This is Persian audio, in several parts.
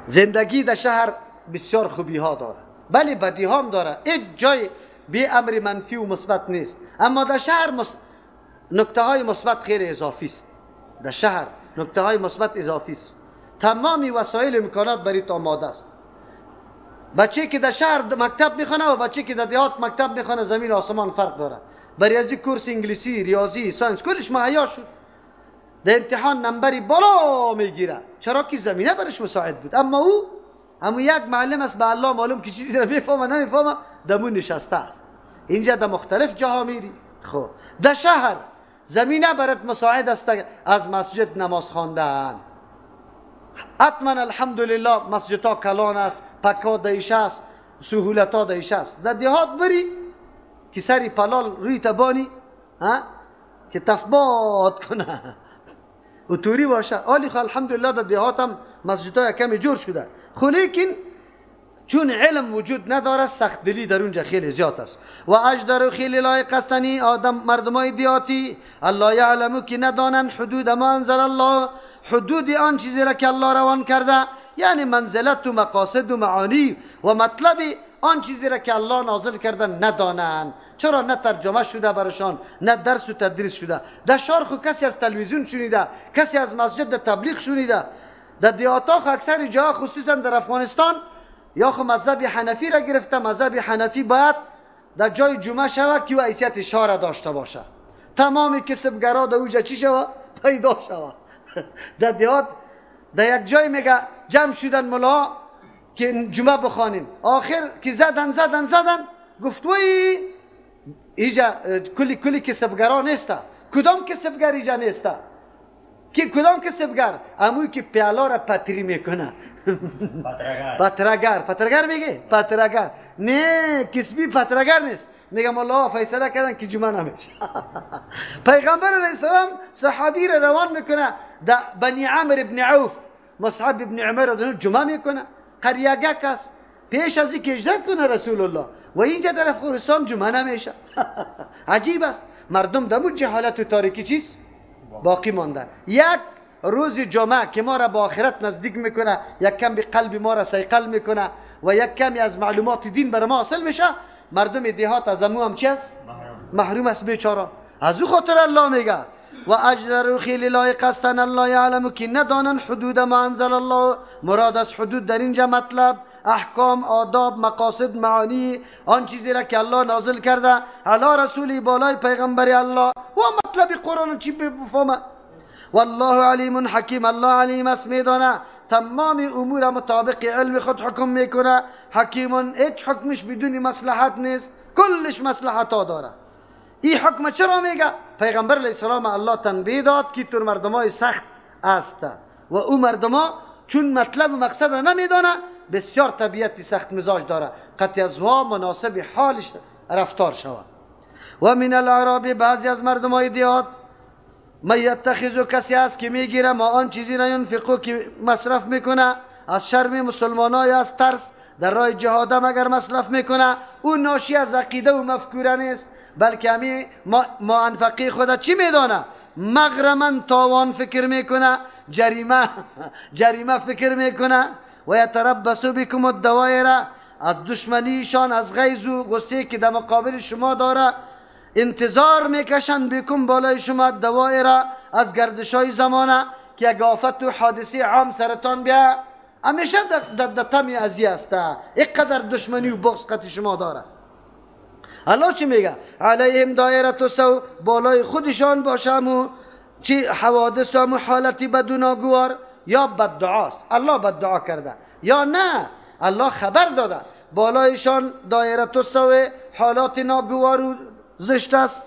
زندگی در شهر بسیار خوبی ها داره، بله بدی ها هم داره، هیچ جای بی امر منفی و مثبت نیست. اما در شهر نکته های مثبت خیلی اضافی است. در شهر نکته های مثبت اضافی است. تمامی وسایل امکانات برای تو آماده است. بچه که در شهر مکتب میخوانه و بچه که در دهات مکتب میخوانه زمین آسمان فرق داره. برای از کورس انگلیسی، ریاضی، science کلش مهیا شد. در امتحان نمبری بالا میگیره، چرا که زمینه برش مساعد بود. اما او همون یک معلم است، به الله معلوم که چیزی را میفهمه نمیفهمه، دمون نشسته است. اینجا در مختلف جاها میری. خب در شهر زمینه برات مساعد است از مسجد نماز خواندن. حتما الحمدلله مسجدها کلان است، پکا دیش است، سهولت ها دیش است. در دهات بری که سری پلال روی تبانی ها که تفبات کنه و توری باشه. آلی خو الحمدلله در دهات هم مسجدها کمی جور شده، خو لیکن چون علم وجود نداره سخت دلی در اونجا خیلی زیاد است. و اجدر خیلی لایق استنی آدم مردمای دیاتی الله یعلمو که ندانن حدود ما انزل الله، حدود آن چیزی را که الله روان کرده، یعنی منزلت و مقاصد و معانی و مطلب آن چیزی را که الله نازل کرده ندانن. چرا نه ترجمه شده برشان، نه درس و تدریس شده. در شهر خو کسی از تلویزیون شنیده، کسی از مسجد در تبلیغ شنیده. در دیاتا خو اکثر جاها خصوصا در افغانستان یا خو مذهب حنفی را گرفته. مذهب حنفی باید در جای جمعه شود که حیثیت شهر داشته باشه. تمام کسبگرا در اوجا چی شود؟ پیدا شود. در دیات در یک جای میگه جمع شدن ملا که جمعه بخوانیم، آخر که زدن زدن زدن گفت وی اینجا کلی کلی کسبگرا نیسته. کدام کسبگر اینجا نیسته؟ که کدام کسبگر؟ اموی که پیالا را پتری میکنه. پترگر. پترگر میگه؟ پترگر نه، کسبی پترگر نیست. میگه ملا فیصله کردن که جمعه نمیشه. پیغمبر علیه السلام صحابی را روان میکنه در بنی عمر ابن عوف، مصعب ابن عمر را جمعه میکنه. قریه کس پیش از اینکه هجرت کنه رسول الله و اینجا در افغانستان جمعه نمیشه. عجیب است. مردم در جهالت و تاریکی چیز باقی ماندن. یک روز جمعه که ما را با آخرت نزدیک میکنه، یک کم به قلب ما را صیقل میکنه و یک کمی از معلومات دین بر ما حاصل میشه، مردم دهات از امو هم چی است؟ محروم است بیچاره. از او خاطر الله میگه و اجدر خیلی لایق هستن الله یعلم که ندانن حدود ما انزل الله. مراد از حدود در اینجا مطلب احکام، آداب، مقاصد، معانی آن چیزی را که الله نازل کرده علی رسولی، بالای پیغمبر الله و مطلب قرآن چی بفهمه. والله علیم حکیم، الله علیم است، میدانه تمام امور مطابق علم خود حکم میکنه. حکیم، هیچ حکمش بدون مصلحت نیست، کلش مصلحت ها داره. این حکم چرا میگه؟ پیغمبر علیه السلام الله تنبیه داد که تو مردمای سخت است و او مردما چون مطلب و مقصد نمیدانه بسیار طبیعت سخت مزاج داره، قطع از وا مناسب حالش رفتار شود. و من الاعراب، بعضی از مردمای دیات، من یتخذ، کسی است که میگیره ما آن چیزی را ینفقو که مصرف میکنه از شرم مسلمانای، از ترس در راه جهاد مگر مصرف میکنه، او ناشی از عقیده و مفکوره نیست، بلکه همی ما انفقی خود چی میدانه؟ مغرما، تاوان فکر میکنه، جریمه فکر میکنه. و یتربص بکم الدوائر، از دشمنیشان، از غیظ و غصه که در مقابل شما داره انتظار میکشن، بکم بالای شما، دوائر از گردشای زمانه که یک آفت و حادثه عام سرتان بیا، همیشه در تمی ازی است، اینقدر دشمنی و بغض قطع شما داره. الله چی میگه؟ علیهم دایره سو، بالای خودشان باشه و چی حوادث و حالتی بد و ناگوار، یا بد دعاست، الله بد دعا کرده، یا نه الله خبر داده بالایشان دایره سو، حالات ناگوار و زشت است.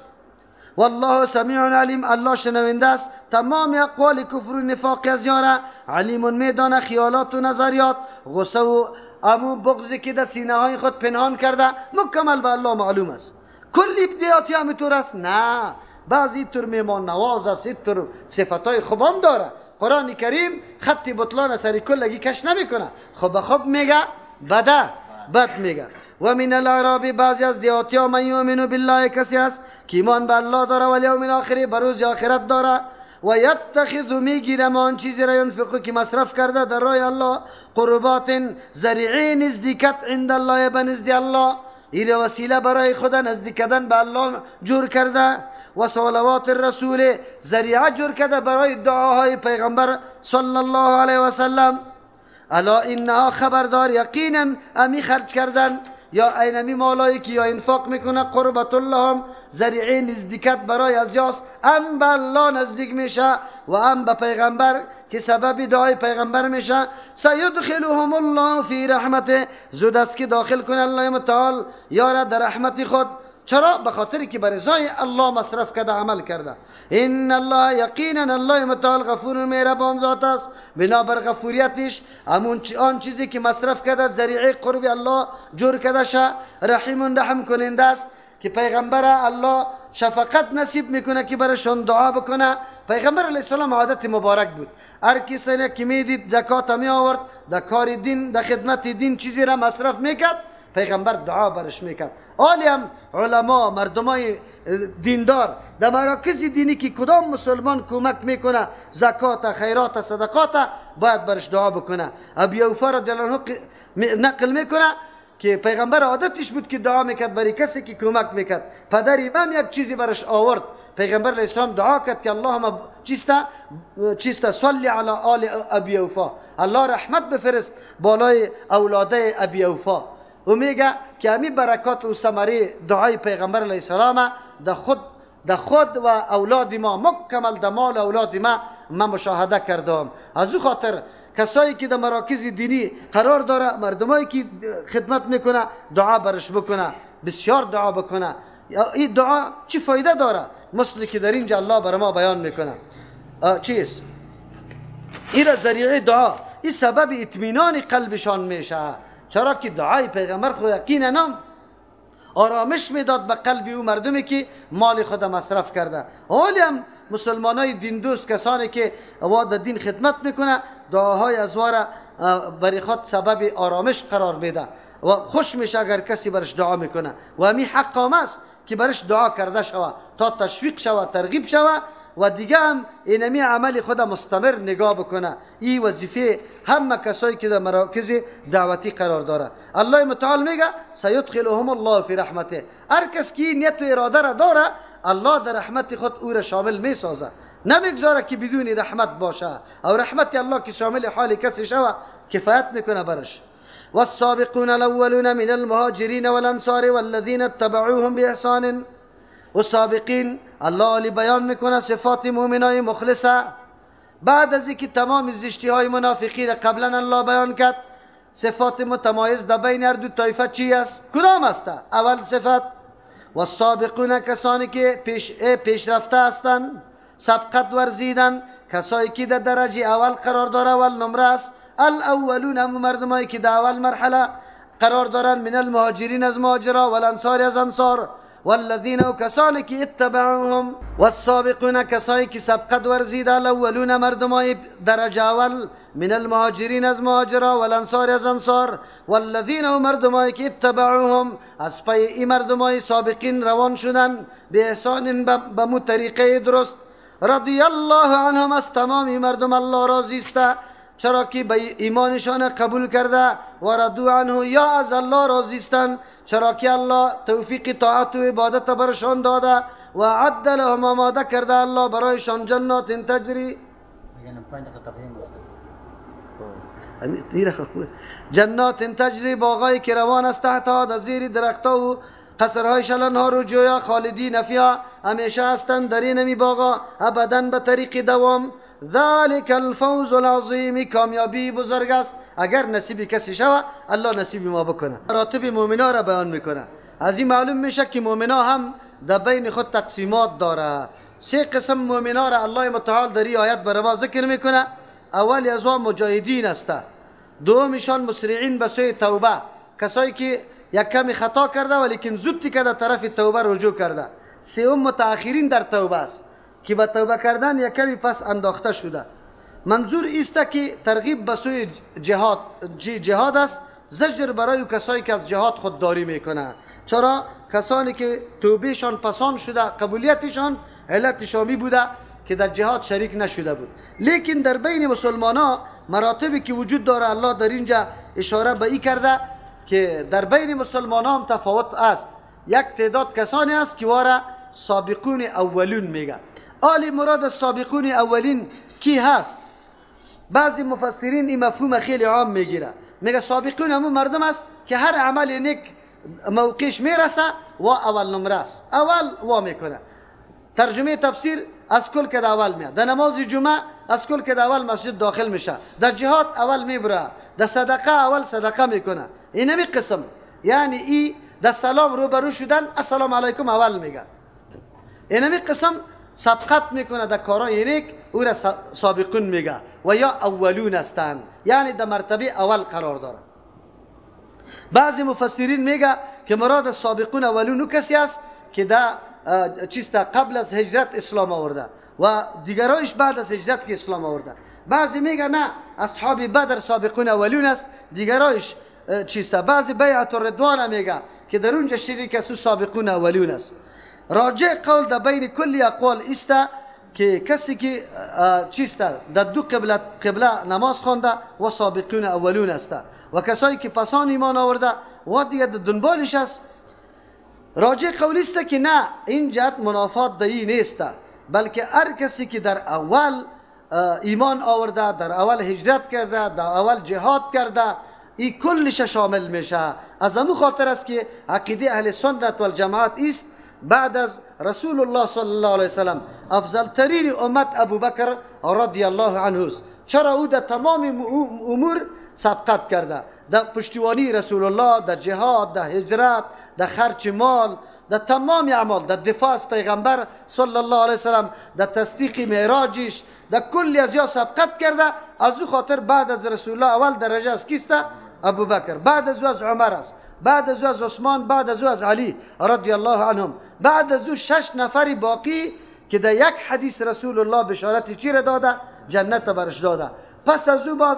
والله سمیع علیم، الله شنونده است تمام اقوال کفر و نفاق از یاره، علیم میدانه خیالات و نظریات، غصه و امو بغضی که در سینه های خود پنهان کرده مکمل به الله معلوم است. کلی بدیاتی همینطور است؟ نه، بعضی طور میمان نواز است، طور صفتهای خوب هم داره. قرآن کریم خط بطلان سری کلگی کش نمیکنه، خب خوب میگه، بده بد میگه. و من الاعراب، بعضی از دیاتی ها، من یؤمن بالله، کسی است که ایمان به الله داره، و الیوم الاخر، به روز آخرت داره، و یتخذ میگیره آن چیزی را ینفقو که مصرف کرده در راه الله، قربات ذریعه نزدیکت عند الله، به نزد الله، این وسیله برای خود نزدیک کردن به الله جور کرده. و صلوات الرسول، ذریعه جور کرده برای دعاهای پیغمبر صلی الله علیه و سلم. الا انها، خبردار یقینا امی خرج کردن یا اینمی مالایی که یا انفاق میکنه، قربت اللهم، ذریعه نزدیکت برای از یاس، ام به الله نزدیک میشه و ام به پیغمبر که سبب دعای پیغمبر میشه. سیدخلهم الله فی رحمته، زود است که داخل کنه الله متعال یارا در رحمت خود. چرا؟ به خاطر که برضای الله مصرف کرده، عمل کرده. ان الله، یقینا الله متعال غفور مهربان ذات است. بنابر غفوریتش همون آن چیزی که مصرف کرده ذریعه قرب الله جور کرده شه، رحیم رحم کننده است که پیغمبر الله شفقت نصیب میکنه که برشون دعا بکنه. پیغمبر علیه السلام عادت مبارک بود، هر کسی که میدید زکات می آورد، در کار دین، در خدمت دین چیزی را مصرف میکرد، پیغمبر دعا برش میکرد. آلی هم علما، مردمای دیندار در مراکز دینی که کدام مسلمان کمک میکنه، زکات، خیرات، صدقات، باید برش دعا بکنه. ابی اوفا رضی الله عنه نقل میکنه که پیغمبر عادتش بود که دعا میکرد برای کسی که کمک میکرد. پدر امام یک چیزی برش آورد، پیغمبر علیه السلام دعا کرد که اللهم چیسته صلی علی آل ابی اوفا، الله رحمت بفرست بالای اولاده ابی اوفا. و میگه که همی برکات و ثمره دعای پیغمبر علیه السلام در خود و اولاد ما مکمل در مال اولاد ما مشاهده کردم. از او خاطر کسایی که در مراکز دینی قرار داره، مردمایی که خدمت میکنه، دعا برش بکنه، بسیار دعا بکنه. این دعا چی فایده داره؟ مثل که در اینجا الله بر ما بیان میکنه چیز این ذریعه دعا، این سبب اطمینان قلبشان میشه. چرا که دعای پیغمبر خو یقینا آرامش میداد به قلب او مردمی که مال خود مصرف کرده. حالی هم مسلمانای دین دوست، کسانی که در دین خدمت میکنه، دعاهای ازوار برای خود سبب آرامش قرار میده و خوش میشه اگر کسی برش دعا میکنه. و همی حق است که برش دعا کرده شوه تا تشویق شوه، ترغیب شوه و دیگه هم اینمی عمل خود مستمر نگاه بکنه. این وظیفه همه کسایی که در مراکز دعوتی قرار داره. الله متعال میگه سیدخلهم الله فی رحمته، هر کس که نیت و اراده را داره الله در رحمت خود او را شامل میسازه، نمیگذاره که بدون رحمت باشه. او رحمت الله که شامل حال کسی شوه کفایت میکنه برش. والسابقون الاولون من المهاجرین والانصار والذین اتبعوهم باحسان. والسابقین، الله علی بیان میکنه صفات مؤمنای مخلصه. بعد از اینکه تمام زشتی های منافقین قبلا الله بیان کرد، صفات متمایز در بین هر دو طایفه چی است؟ کدام است؟ اول صفت والسابقون، کسانی که پیشرفته هستند، سبقت ورزیدن، کسایی که در درجه اول قرار داره، اول نمره است. الاولون، هم مردمایی که در اول مرحله قرار دارن، من المهاجرین از مهاجرا، والانصار از انصار، والذین و کسانی که اتبعوهم. والسابقون، کسایی که سبقت ورزیده، الاولون مردمای درجه اول، من المهاجرین از مهاجرا، والانصار از انصار، والذین و مردمایی که اتبعوهم، از پی این مردمای سابقین روان شدن، به احسان، به مو طریقه درست، رضی الله عنهم، از تمام مردم الله راضی است، چرا که به ایمانشان قبول کرده. و رضوا عنه، یا از الله راضی هستند، چرا که الله توفیق طاعت و عبادت برشان داده. و عد لهم، آماده کرده الله برایشان جنات تجری، جنات تجری، باغایی که روان است تحتها، در زیر درختها و قصرهای الانهار و جویا، خالدین فیها، همیشه هستند در این باغا ابدا به طریق دوام. ذلك الفوز العظیم، کامیابی بزرگ است اگر نصیب کسی شوه، الله نصیب ما بکنه. مراتب مؤمنا را بیان میکنه. از این معلوم میشه که مؤمنا هم در بین خود تقسیمات داره. سه قسم مؤمنا را الله متعال در این آیت بر ما ذکر میکنه. اول از آن مجاهدین است، دومشان مسرعین به سوی توبه، کسایی که یک کمی خطا کرده ولیکن زود که در طرف توبه رجوع کرده. سوم متأخرین در توبه است که به توبه کردن یک کمی پس انداخته شده. منظور است که ترغیب به سوی جهاد است، زجر برای کسایی که از جهاد خودداری میکنه. چرا؟ کسانی که توبهشان پسان شده، قبولیتشان علت شامی بوده که در جهاد شریک نشده بود. لیکن در بین مسلمان ها مراتبی که وجود داره، الله در اینجا اشاره به این کرده که در بین مسلمان ها هم تفاوت است. یک تعداد کسانی است که واره سابقون اولون میگه. آلی مراد سابقون اولین کی هست؟ بعضی مفسرین این مفهوم خیلی عام میگیره، میگه سابقون همون مردم است که هر عمل نیک موقعش میرسه و اول نمره است، اول وا میکنه. ترجمه تفسیر از کل که اول میاد، در نماز جمعه از کل که اول مسجد داخل میشه، در جهاد اول میبره، در صدقه اول صدقه میکنه. اینمی قسم، یعنی ای در سلام روبرو شدن السلام علیکم اول میگه. اینمی قسم سبقت میکنه در کارای نیک، او را سابقون میگه و یا اولون هستند، یعنی در مرتبه اول قرار داره. بعضی مفسرین میگه که مراد سابقون اولون او کسی است که در چیست قبل از هجرت اسلام آورده و دیگرایش بعد از هجرت که اسلام آورده. بعضی میگه نه، اصحاب بدر سابقون اولون است، دیگرایش چیست. بعضی بیعت الرضوان میگه که در اونجا شریک است، سابقون اولون است. راجع قول در بین کل اقوال است که کسی که چیست در دو قبله نماز خوانده و سابقون اولون است و کسایی که پسان ایمان آورده و دیگه در دنبالش است. راجع قولی است که نه، این جهت منافات دهی نیست، بلکه هر کسی که در اول ایمان آورده، در اول هجرت کرده، در اول جهاد کرده، این کلش شامل میشه. از همون خاطر است که عقیده اهل سنت والجماعت است بعد از رسول الله صلی الله علیه وسلم افضل ترین امت ابوبکر رضی الله عنه است. چرا؟ او در تمام امور سبقت کرده، در پشتیبانی رسول الله، در جهاد، در هجرت، در خرج مال، در تمام اعمال، در دفاع از پیغمبر صلی الله علیه وسلم، در تصدیق معراجش، در کل از یا سبقت کرده. از او خاطر بعد از رسول الله اول درجه از کیست؟ ابوبکر، بعد از او از عمر است، بعد از او از عثمان، بعد از او از علی رضی الله عنهم، بعد از او 6 نفر باقی که در یک حدیث رسول الله بشارت چی را داده؟ جنت برش داده. پس از او باز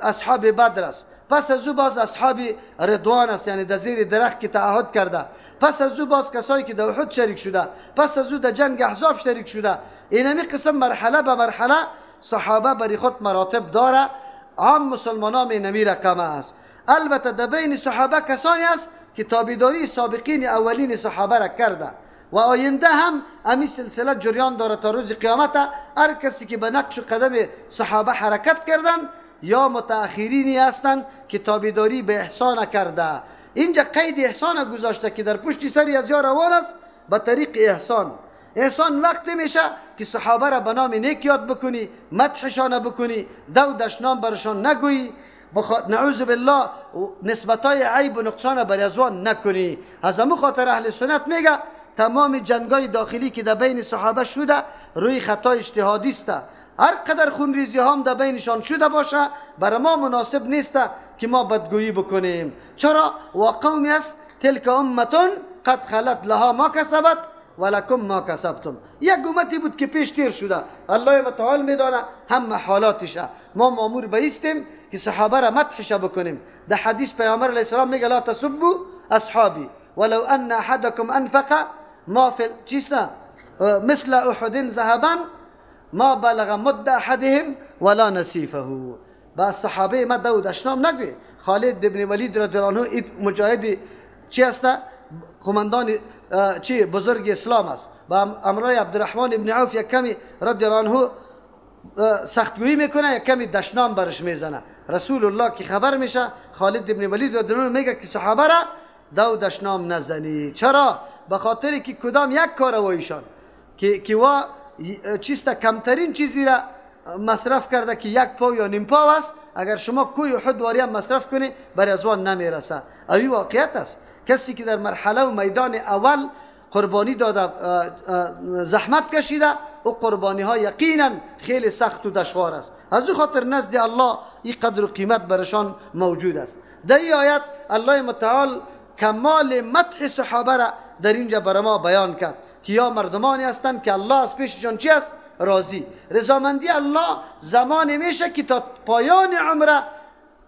اصحاب بدر است، پس از او باز اصحاب رضوان است، یعنی در زیر درخت که تعهد کرده، پس از او باز کسایی که در احد شریک شده، پس از او در جنگ احزاب شریک شده. اینمی قسم مرحله به مرحله صحابه بری خود مراتب داره. عام مسلمانان اینمی رقمه است. البته در بین صحابه کسانی است که تابعداری سابقین اولین صحابه را کرده و آینده هم امی سلسله جریان داره تا روز قیامت. هر کسی که به نقش و قدم صحابه حرکت کردن یا متأخرینی هستند که تابعداری به احسان کرده. اینجا قید احسان گذاشته که در پشت سری از یا روان است به طریق احسان. احسان وقتی میشه که صحابه را به نام نیک یاد بکنی، مدحشان بکنی، دو دشنام برشان نگویی، نعوذ بالله نسبتای عیب و نقصان بر ازوان نکنی. از همو خاطر اهل سنت میگه تمام جنگای داخلی که در بین صحابه شده روی خطای اجتهادی است. هر قدر خونریزی هم در بینشان شده باشه برای ما مناسب نیست که ما بدگویی بکنیم. چرا؟ و قومی است تلک امتون قد خلت لها ما کسبت ولکم ما کسبتم. یک امتی بود که پیش تیر شده، الله متعال میدانه هم حالاتشه. ما مامور بیستیم که صحابه را مدحش بکنیم. در حدیث پیامبر علیه السلام میگه لا تسبوا اصحابی ولو ان احدکم انفق ما فی چیست مثل احد ذهبا ما بلغ مد احدهم ولا نصیفه. با صحابه ما داود اشنام نگوی. خالد ابن ولید رضی الله عنه مجاهد چی است؟ قماندان چی بزرگ اسلام است. با امرای عبدالرحمن ابن عوف یک کمی رضی الله عنه سختگویی میکنه، یک کمی دشنام برش میزنه. رسول الله که خبر میشه خالد ابن ولید رضی الله عنه میگه که صحابه را دو دشنام نزنی. چرا؟ به خاطر که کدام یک کار وایشان که وا چیست کمترین چیزی را مصرف کرده که یک پاو یا نیم پاو است، اگر شما کوی احد واری هم مصرف کنی برای از وان نمیرسه. اوی واقعیت است. کسی که در مرحله و میدان اول قربانی داده، زحمت کشیده، او قربانی ها یقینا خیلی سخت و دشوار است. از او خاطر نزد الله این قدر و قیمت برشان موجود است. در این آیت الله متعال کمال مدح صحابه را در اینجا بر ما بیان کرد که یا مردمانی هستند که الله از پیششان چی است؟ راضی. رضامندی الله زمان میشه که تا پایان عمره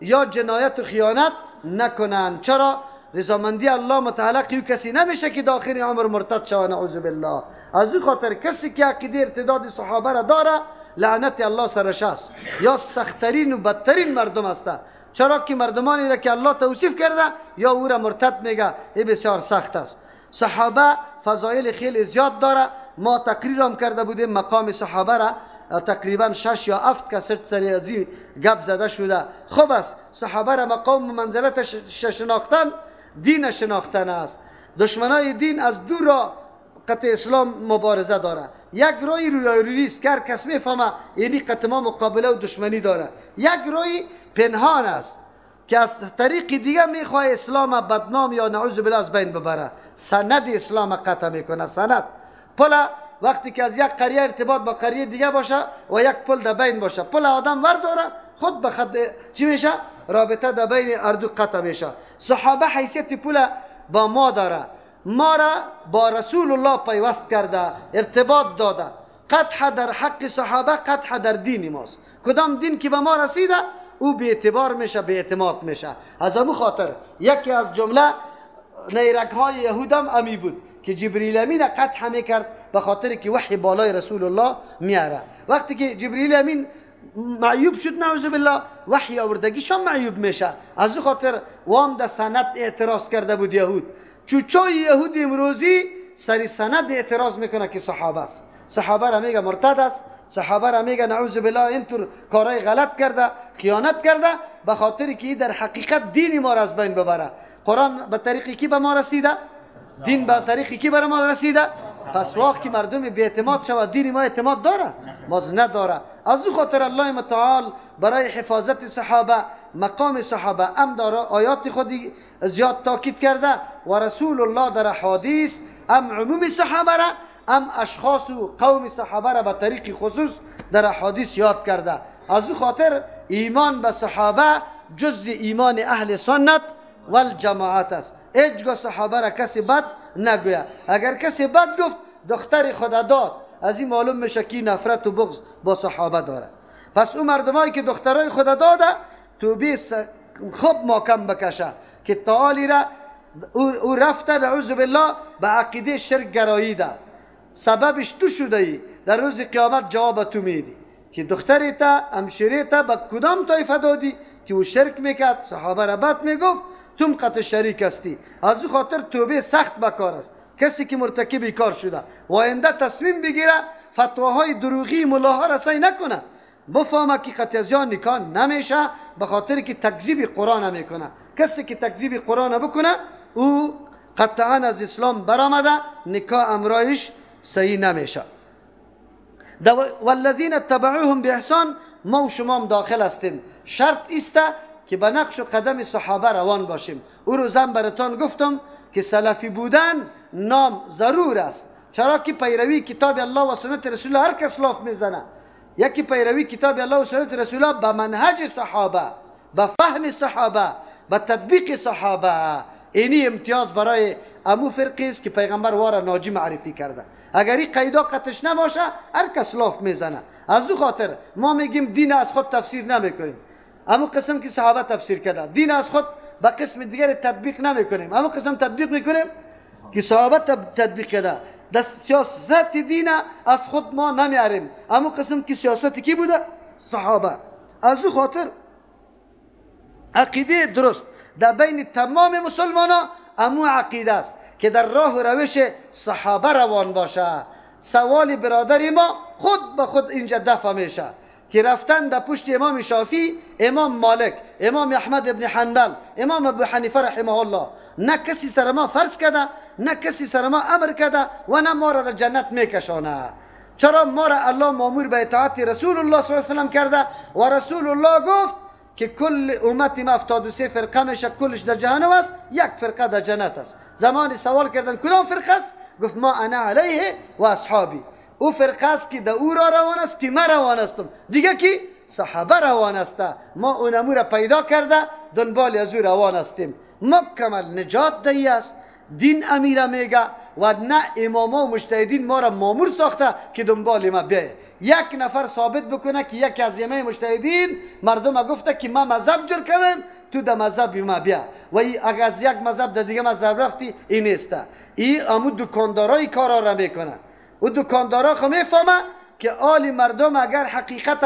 یا جنایت و خیانت نکنند. چرا؟ رضامندی الله متعلق یو کسی نمیشه که داخل عمر مرتد شود، نعوذ بالله. از این خاطر کسی که عقیده ارتداد صحابه را داره لعنت الله سرش است، یا سختترین و بدترین مردم است. چرا که مردمانی را که الله توصیف کرده یا او را مرتد میگه، این بسیار سخت است. صحابه فضایل خیلی زیاد داره. ما تقریرم کرده بودیم مقام صحابه را، تقریبا 6 یا 7 کست سر از این گپ زده شده. خوب است، صحابه را مقام و منزلت شناختن دین شناختن است. دشمنای دین از دو راه قطع اسلام مبارزه داره. یک رای رویارویی است که هر کس میفهمه اینی قطع ما مقابله و دشمنی داره. یک رای پنهان است که از طریق دیگه میخواه اسلام بدنام یا نعوذ بالله از بین ببره. سند اسلام قطع میکنه. سند پل وقتی که از یک قریه ارتباط با قریه دیگه باشه و یک پل در بین باشه، پل آدم ور داره خود به خود چی میشه؟ رابطه در بین اردو قطع میشه. صحابه حیثیت پل با ما داره، ما را با رسول الله پیوست کرده، ارتباط داده. قطع در حق صحابه قطع در دین ماست. کدام دین که به ما رسیده او به اعتبار میشه، به اعتماد میشه. از امو خاطر یکی از جمله نیرک های یهودم امی بود که جبریل امین قطع میکرد به خاطر که وحی بالای رسول الله میاره. وقتی که جبریل امین معیوب شد نعوذ بالله، وحی آوردگیش هم معیوب میشه. از او خاطر وام در سند اعتراض کرده بود یهود. چوچای یهود امروزی سری سند اعتراض میکنه که صحابه است. صحابه را میگه مرتد است، صحابه را میگه نعوذ بالله اینطور کارهای غلط کرده، خیانت کرده، به خاطر که در حقیقت دین ما را از بین ببره. قرآن به طریقی کی به ما رسیده؟ دین به طریقی کی بر ما رسیده؟ پس وقتی که مردم بی اعتماد شود دین ما اعتماد داره؟ باز نداره. از او خاطر الله متعال برای حفاظت صحابه، مقام صحابه ام داره آیات خودی زیاد تاکید کرده و رسول الله در حدیث ام عموم صحابه را ام اشخاص و قوم صحابه را به طریق خصوص در حدیث یاد کرده. از او خاطر ایمان به صحابه جز ایمان اهل سنت والجماعت است. هیچگاه صحابه را کسی بد نگوید. اگر کسی بد گفت دختر خدا داد، از این معلوم میشه که نفرت و بغض با صحابه داره. پس او مردمایی که دخترای خدا داده توبه خوب ماکم بکشه که تعالی را او رفته نعوذ بالله به عقیده شرک گراییده، سببش تو شده ای، در روز قیامت جواب تو میدی که دختری تا همشیره تا به کدام طایفه دادی که او شرک میکرد، صحابه را بد میگفت، تو قطع شریک هستی. از او خاطر توبه سخت بکار است. کسی که مرتکب کار شده و آینده تصمیم بگیره فتواهای دروغی ملاها را سعی نکنه، بفهمه که قطع زیان نکاح نمیشه، به خاطر که تکذیب قرآن میکنه. کسی که تکذیب قرآن بکنه او قطعا از اسلام برآمده، نکاح امرایش صحیح نمیشه. والذین اتبعوهم باحسان، ما و شما هم داخل هستیم. شرط است که به نقش و قدم صحابه روان باشیم. او روزم براتان گفتم که سلفی بودن نام ضرور است، چرا که پیروی کتاب الله و سنت رسول الله هر کس لاف میزنه. یکی پیروی کتاب الله و سنت رسول الله به منهج صحابه، به فهم صحابه، به تطبیق صحابه، اینی امتیاز برای امو فرقی است که پیغمبر وارا ناجی معرفی کرده. اگر این قیدا قطش نباشه هر کس لاف میزنه. از او خاطر ما میگیم دین از خود تفسیر نمیکنیم، امو قسم که صحابه تفسیر کرده. دین از خود به قسم دیگر تطبیق نمیکنیم، امو قسم تطبیق میکنیم که صحابه تطبیق کرده. در سیاست دین از خود ما نمیاریم، امو قسم که سیاست کی بوده؟ صحابه. از او خاطر عقیده درست در بین تمام مسلمان ها امو عقیده است که در راه و روش صحابه روان باشه. سوال برادر ما خود به خود اینجا دفع میشه که رفتن در پشت امام شافعی، امام مالک، امام احمد ابن حنبل، امام ابو حنیفه رحمه الله، نه کسی سر ما فرض کرده، نه کسی سر ما امر کرده و نه ما را در جنت میکشانه. چرا ما را الله مامور به اطاعت رسول الله صلی الله علیه و سلم کرده و رسول الله گفت که کل امت ما 73 فرقه میشه، کلش در جهنم است، یک فرقه در جنت است. زمانی سوال کردن کدام فرقه است؟ گفت ما انا علیه و اصحابی. او فرقه است که در او را روان است که ما روان هستم. دیگه کی؟ صحابه روان است. ما اونمو را پیدا کرده دنبال از او روان هستیم. مکمل نجات دهی است. دین امیره میگه و نه اماما و مجتهدین ما را مامور ساخته که دنبال ما بیایه. یک نفر ثابت بکنه که یک از ائمه مجتهدین مردم گفته که ما مذهب جور کردیم، تو در مذهب ما بیا، و اگر از یک مذهب در دیگه مذهب رفتی این نیست. این امو دکاندارای کارا را میکنه. و دکاندارا خو میفهمه که آلی مردم اگر حقیقت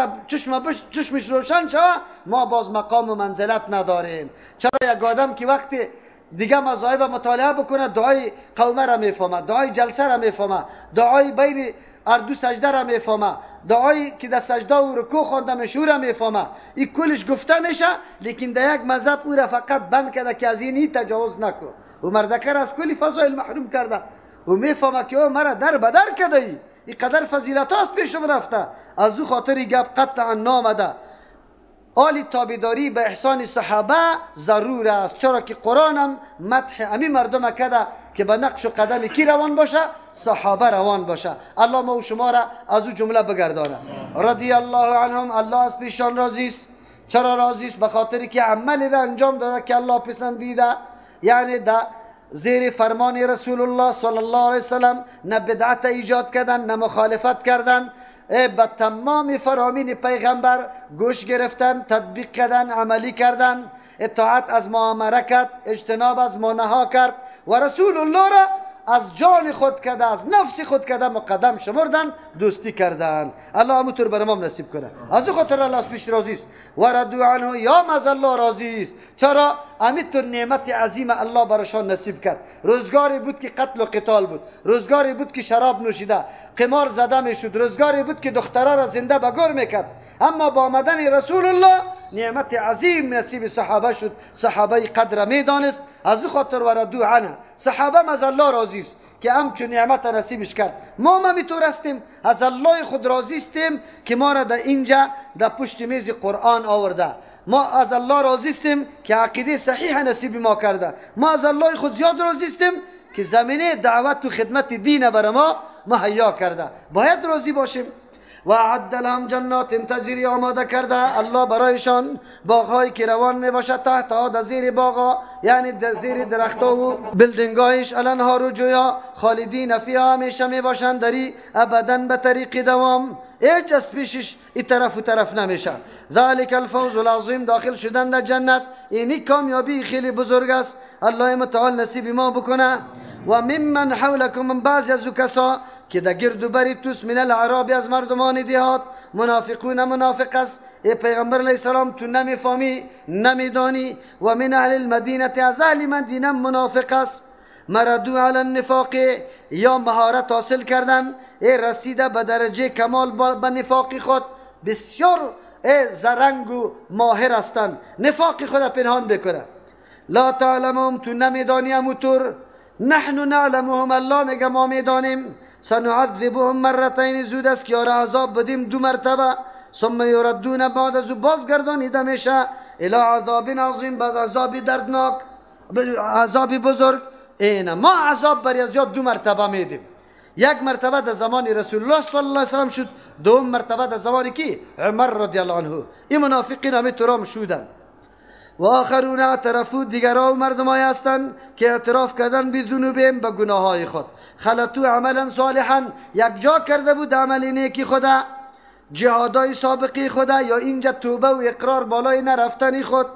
چشمش روشن شوه ما باز مقام و منزلت نداریم. چرا یک آدم که وقتی دیگه مذاهب مطالعه بکنه دعای قومه را میفهمه، دعای جلسه را میفهمه، دعای بین اردو سجده را میفهمه، دعایی که در سجده و رکوع خوانده میشه را میفهمه، این کلش گفته میشه، لیکن در یک مذهب او را فقط بند کرده که از این تجاوز نکن و مردکه را از کلی فضایل محروم کرده و میفهمه که او مرا در بدر کرده ای، این قدر فضیلت هاست پیشم رفته. از او خاطر گپ قطعا نامده. آلی تابعداری به احسان صحابه ضرور است، چرا که قرآن هم مدح امی مردم کرده که به نقش و قدم کی روان باشه؟ صحابه روان باشه. الله ما و شما را از او جمله بگردانه. رضی الله عنهم، الله از پیشان راضی است. چرا راضی است؟ به خاطر که عمل را انجام داده که الله پسندیده، یعنی در زیر فرمان رسول الله صلی الله علیه وسلم نه بدعت ایجاد کردن نه مخالفت کردن، به تمام فرامین پیغمبر گوش گرفتن، تطبیق کردن، عملی کردن، اطاعت از ما امره کرد، اجتناب از ما نها کرد و رسول الله را از جان خود کرده، از نفس خود کرده مقدم شمردن، دوستی کردن. الله همونطور بر ما نصیب کنه. از او خاطر الله از پیش راضی است. و رضوا عنه، یا از الله راضی است. چرا؟ همینطور نعمت عظیم الله برشان نصیب کرد. روزگاری بود که قتل و قتال بود، روزگاری بود که شراب نوشیده، قمار زده میشد، روزگاری بود که دخترها را زنده به گور میکرد. اما با آمدن رسول الله نعمت عظیم نصیب صحابه شد. صحابه قدر میدانست، از او خاطر و رضوا عنه، صحابه از الله راضی است که همچون نعمت نصیبش کرد. ما هم همینطور هستیم، از الله خود راضی هستیم که ما را در اینجا در پشت میز قرآن آورده. ما از الله راضی هستیم که عقیده صحیح نصیب ما کرده. ما از الله خود زیاد راضی هستیم که زمینه دعوت و خدمت دین بر ما مهیا کرده. باید راضی باشیم. و اعد لهم جنات تجری، آماده کرده الله برایشان باغهایی که روان می باشد تحت در زیر باغها، یعنی در زیر درختها و بلدنگاهش، الانهار و جویا، خالدین فیها، همیشه می باشند دری ابدا به طریق دوام، هیچ از پیشش این طرف و طرف نمیشه. ذلک الفوز العظیم، داخل شدن در جنت اینی کامیابی خیلی بزرگ است. الله متعال نصیب ما بکنه. و ممن حولکم، من بعضی از کسا که در گرد و بری توست، من العراب، از مردمان دیهات، منافقون، منافق است. ای پیغمبر علیه السلام تو نمیفهمی نمیدانی. و من اهل المدینه، از اهل مدینه منافق است. مردو علی النفاق، یا مهارت حاصل کردن، ای رسیده به درجه کمال به نفاق خود، بسیار ای زرنگ و ماهر هستند، نفاق خود پنهان بکنه. لا تعلمهم، تو نمیدانی اموتور. نحن نعلمهم، الله میگه ما میدانیم. سنعذبهم مرتین، زود است که عذاب بدیم دو مرتبه. ثم یردون، بعد از او بازگردانیده میشه الی عذاب عظیم، باز عذاب دردناک، عذاب بزرگ. اینه ما عذاب بر از یاد دو مرتبه میدیم. یک مرتبه در زمان رسول الله صلی الله علیه وسلم شد، دوم مرتبه در زمان کی؟ عمر رضی الله عنه. این منافقین همه ترام شدن. و آخرون اعترفوا، دیگرها و مردمای هستند که اعتراف کردن بذنوبهم، به گناههای خود. خلطوا عملا صالحا، یک جا کرده بود عمل نیکی خدا، جهادهای سابقی خدا، یا اینجا توبه و اقرار بالای نرفتن خود.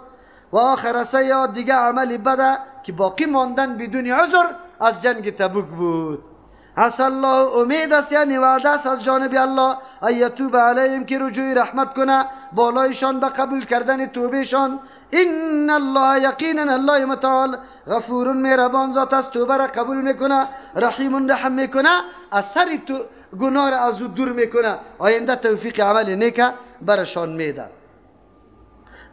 و آخر سیئات، دیگه عمل بده که باقی ماندن بدون عذر از جنگ تبوک بود. عسى الله، امید است، یعنی وعده است از جانب الله، ان یتوب علیهم، که رجوع رحمت کنه بالایشان به قبول کردن توبهشان. ان الله، یقینا الله متعال غفور، مهربان ذات است، توبه را قبول میکنه، رحیم، رحم میکنه، اثر تو گناه را از او دور میکنه، آینده توفیق عمل نیک برشان میده.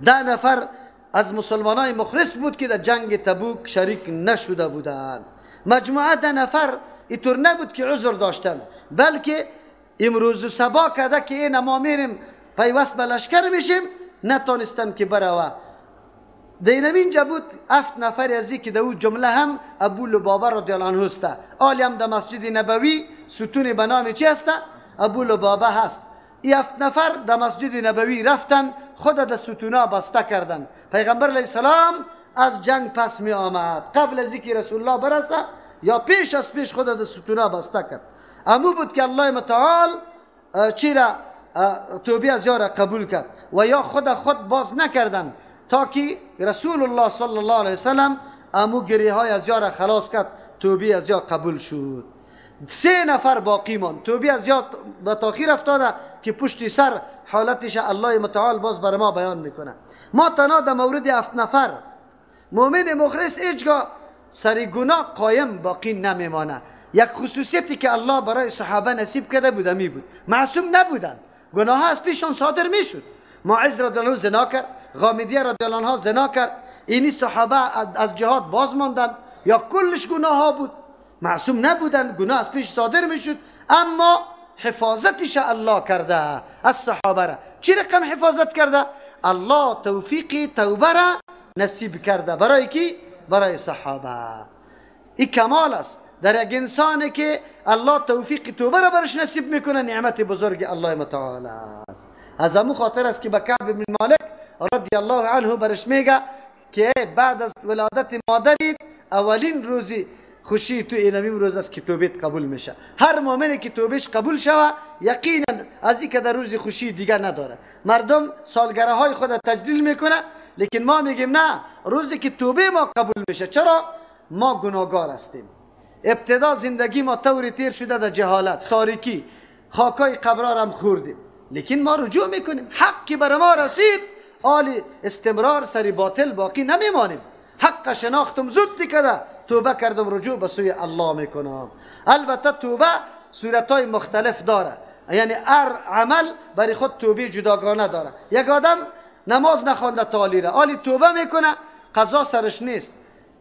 10 نفر از مسلمانای مخلص بود که در جنگ تبوک شریک نشده بودند. مجموعه 10 نفر اینطور نبود که عذر داشتن، بلکه امروز و سبا کده که این ما میریم پیوست به لشکر میشیم، نتانستن که بروه. در اینجا بود 7 نفر از که در او جمله هم ابو لبابه رضی الله عنه است. آلی هم در مسجد نبوی ستون به نام چی است؟ ابو لبابه هست. این 7 نفر در مسجد نبوی رفتن، خود در ستونا بسته کردن. پیغمبر علیه السلام از جنگ پس می آمد، قبل از اینکه رسول الله برسه یا پیش از پیش خود در ستونا بسته کرد. امو بود که الله متعال چی را توبه از یارا قبول کرد و یا خود باز نکردن تا که رسول الله صلی الله علیه وسلم امو گریه های از یارا خلاص کرد، توبه از یا قبول شد. 3 نفر باقی ماند. توبه از یاد به تاخیر افتاده که پشتی سر حالتش الله متعال باز بر ما بیان میکنه. ما تنها در مورد 7 نفر مؤمن مخلص هیچگاه سر گناه قایم باقی نمیمانه. یک خصوصیتی که الله برای صحابه نصیب کرده بود می بود، معصوم نبودن، گناه از پیشان صادر میشد. ماعز رضی الله عنه زنا کرد، غامدیه رضی الله عنها زنا کرد، اینی صحابه از جهاد باز ماندن یا کلش گناه ها بود، معصوم نبودن، گناه از پیش صادر میشد، اما حفاظتش الله کرده از صحابه را. چی رقم حفاظت کرده؟ الله توفیق توبه را نصیب کرده. برای کی؟ برای صحابه. این کمال است در یک انسانی که الله توفیق توبه را برش نصیب میکنه، نعمت بزرگ الله متعال است. از همون خاطر است که به کعب بن مالک رضی الله عنه برش میگه که بعد از ولادت مادریت اولین روزی خوشی تو اینمیم روز است که توبیت قبول میشه. هر مؤمنی که توبهش قبول شوه یقینا از این که در روز خوشی دیگه نداره. مردم سالگره های خود تجلیل میکنه، لیکن ما میگیم نه، روزی که توبه ما قبول میشه. چرا؟ ما گناهگار هستیم. ابتدا زندگی ما طوری تیر شده در جهالت، تاریکی، خاکای قبرار هم خوردیم، لیکن ما رجوع میکنیم. حق که بر ما رسید آلی استمرار سری باطل باقی نمیمانیم. حق شناختم زود دیگه توبه کردم، رجوع به سوی الله میکنم. البته توبه صورتهای مختلف داره، یعنی هر عمل برای خود توبه جداگانه داره. یک آدم نماز نخوانده تالی را آلی توبه میکنه، قضا سرش نیست،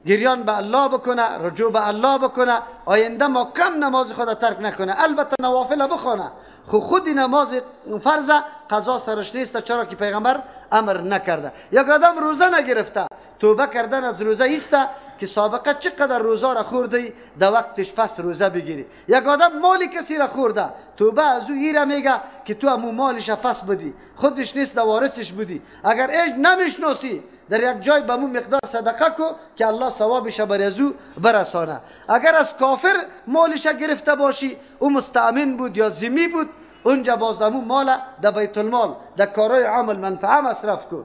گریان به الله بکنه، رجوع به الله بکنه، آینده ما کم نماز خود ترک نکنه، البته نوافل بخونه، خود نماز فرض قضا سرش نیست، چرا که پیغمبر امر نکرده. یک آدم روزه نگرفته، توبه کردن از روزه ایسته که سابقه چقدر روزه را خورده در وقتش پس روزه بگیری. یک آدم مال کسی را خورده، توبه از او ایره میگه که تو امو مالش پس بدی، خودش نیست در وارثش بودی. اگر ایج نمیشناسی در یک جای به مو مقدار صدقه کو که الله ثوابش بر از او برسانه. اگر از کافر مالش گرفته باشی، او مستأمن بود یا ذمی بود، اونجا باز امو مال در بیت المال در کارهای عام منفعه مصرف کو.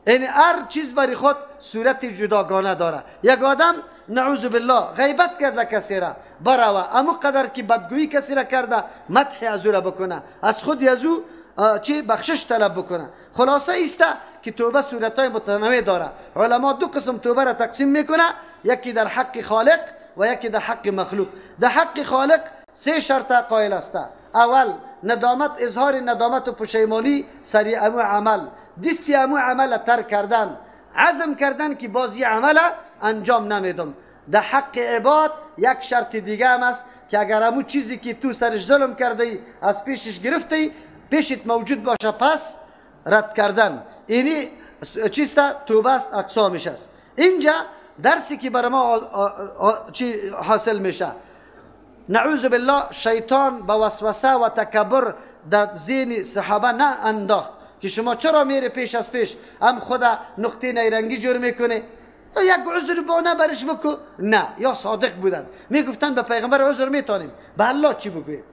این هر چیز برای خود صورت جداگانه داره. یک آدم نعوذ بالله غیبت کرده کسی را، براوه امو قدر که بدگویی کسی را کرده مدح از او را بکنه، از خود از او چی بخشش طلب بکنه. خلاصه ایسته که توبه صورتهای متنوع داره. علما دو قسم توبه را تقسیم میکنه، یکی در حق خالق و یکی در حق مخلوق. در حق خالق 3 شرط قائل است. اول ندامت، اظهار ندامت و پشیمانی سری امو عمل، دستی امو عمل ترک کردن، عزم کردن که بازی عمل انجام نمیدم. در حق عباد یک شرط دیگه هم است که اگر امو چیزی که تو سرش ظلم کرده ای از پیشش گرفته ای پیشت موجود باشه پس رد کردن، اینی چیست؟ توبه است، اقسامش است. اینجا درسی که برای ما چی حاصل میشه، نعوذ بالله شیطان با وسوسه و تکبر در ذهن صحابه نه انداخت که شما چرا میره پیش از پیش هم خدا نقطه نیرنگی جور میکنه، یک عذر بانه برش بکو. نه، یا صادق بودن، میگفتن به پیغمبر عذر میتونیم، به الله چی بگوییم؟